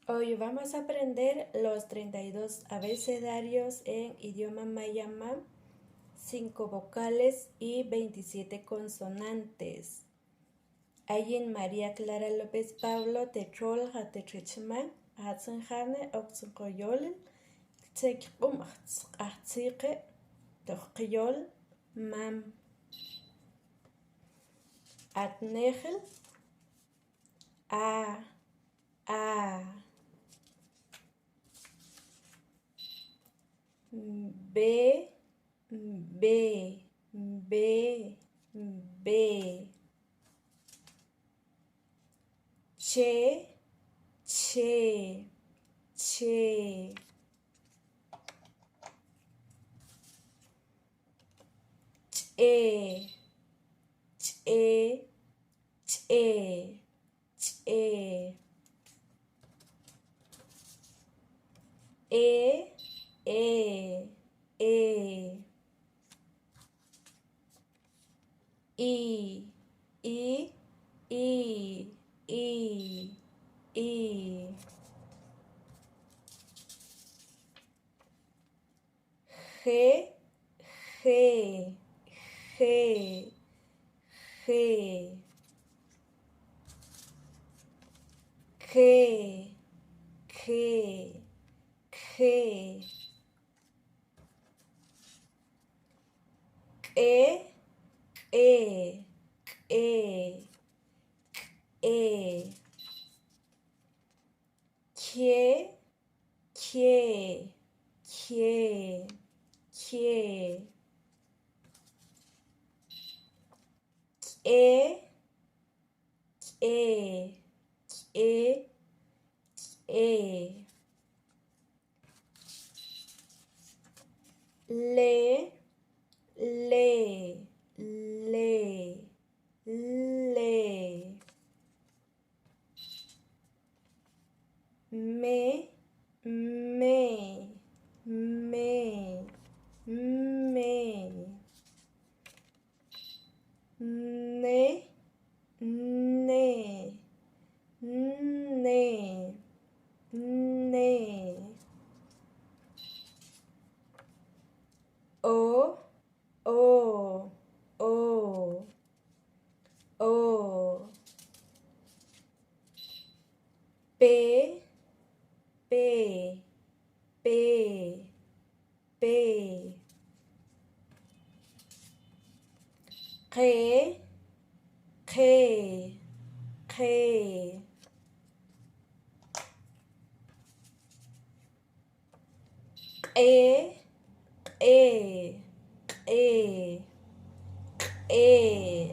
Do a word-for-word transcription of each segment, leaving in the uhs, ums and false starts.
Hoy vamos a aprender los treinta y dos abecedarios en idioma maya-mam, cinco vocales y veintisiete consonantes. Ayin María Clara López Pablo, te txolja te txechma, atsnjane oktsnko yolil, ktse kq'um jtsq'ajtsike, toj kyol, mam. Atnejel, a, a. Be, be, be, be. Che, che, che. Che, che, che. Che. E, e, e. I, i, i, i, i. Je, je, je, je. Ke, ke, ke. Ke, ke, ke, ke. Ke, ke, ke, ke. Ke, ke, ke, ke. Le, le, le, le. Me, me, me, me. Ne, ne, ne, ne. O, o, o, o. Pe, pe, pe, pe. Ke, ke, ke. Ke, ke, ke, ke,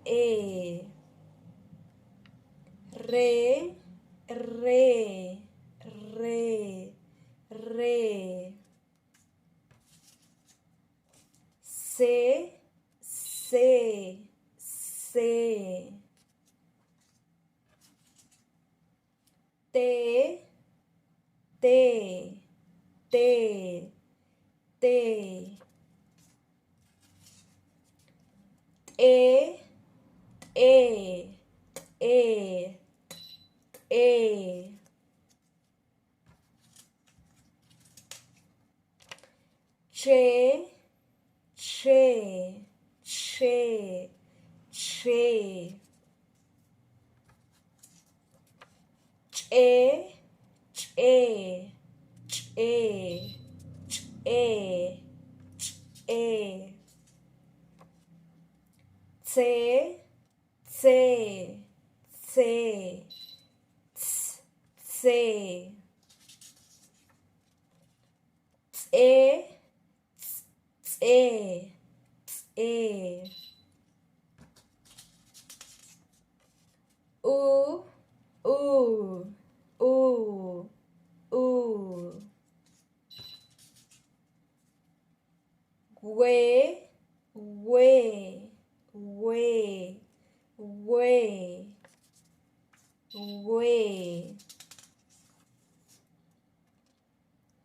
ke. Re, re, re, re. Se, se, se. Te, te, te, te. Te, te, te, te. Che, che, che, che. Che, che, che, che, che. Tse, tse, tse, tse. Tse, tse, tse. U, u, u, u. We, we, we, we, we.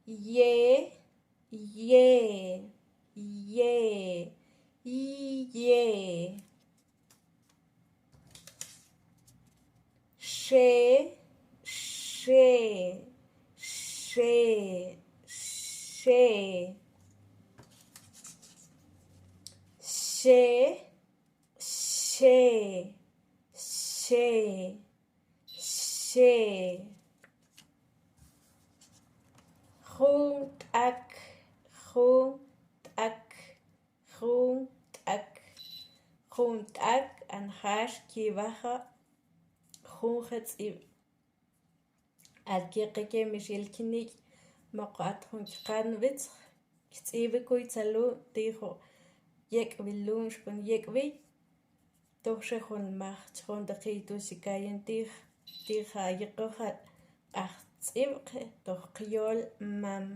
Ye, ye, ye, ye. She, she, Xe, xe, xe. Xe, xe, xe, xe. Jun t'ak, jun t'ak, jun t'ak, jun t'ak. Anjax kiwaja junxa tz'ib. Atke ke mi xil kinik' maq'wat jun kqan wits, ktz'ib'ikuy tsalun, tijo yek'wil lun xpun yek'wil. Toj xe jun maj chon taqiy tu' xikayan tij, tij ayiqoj a q'aj tz'ib'q toj qyol mam.